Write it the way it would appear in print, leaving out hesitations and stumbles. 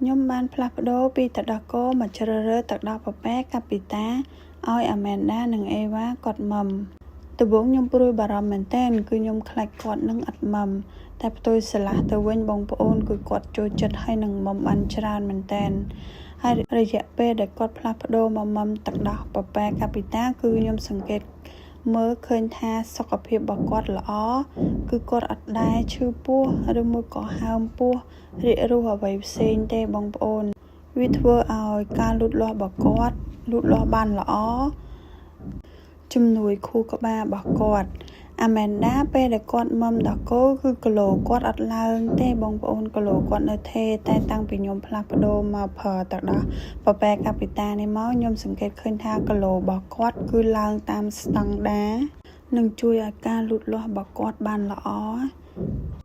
ខ្ញុំបានផ្លាស់ប្ដូរពីទឹកដោះគោមកជ្រើសរើសទឹកដោះពពែកាពីតាឲ្យអាមែនដានិងអេវ៉ាគាត់មឹមដំបូងខ្ញុំព្រួយបារម្ភមែនទែនគឺខ្ញុំខ្លាចគាត់នឹងអត់មឹមតែផ្ទុយស្រឡះទៅវិញបងប្អូនគឺគាត់ចូលចិត្តហើយនឹងមឹមបានច្រើនមែនទែនហើយរយៈពេលដែលគាត់ផ្លាស់ប្ដូរមកមឹមទឹកដោះពពែកាពីតាគឺខ្ញុំសង្កេតមើលឃើញថាសុខភាពរបស់គាត់ល្អគឺគាត់អត់ដែលឈឺពោះឬមួយក៏ហើមពោះរាករូសអ្វីផ្សេងទេបងប្អូនវាធ្វើឲ្យការលូតលាស់របស់គាត់លូតលាស់បានល្អជំនួយខួរក្បាលរបស់គាត់អាមែនដាពេលដែលគាត់មឹមដោះគោគឺគីឡូគាត់អត់ឡើងទេបងប្អូនគីឡូគាត់នៅថេតែតាំងពីខ្ញុំផ្លាស់ប្ដូរមកប្រើទឹកដោះពពែកាពីតានេះមកខ្ញុំសង្កេតឃើញថាគីឡូរបស់គាត់គឺឡើងតាមស្តង់ដានឹងជួយឲ្យការលូតលាស់របស់គាត់បានល្អ។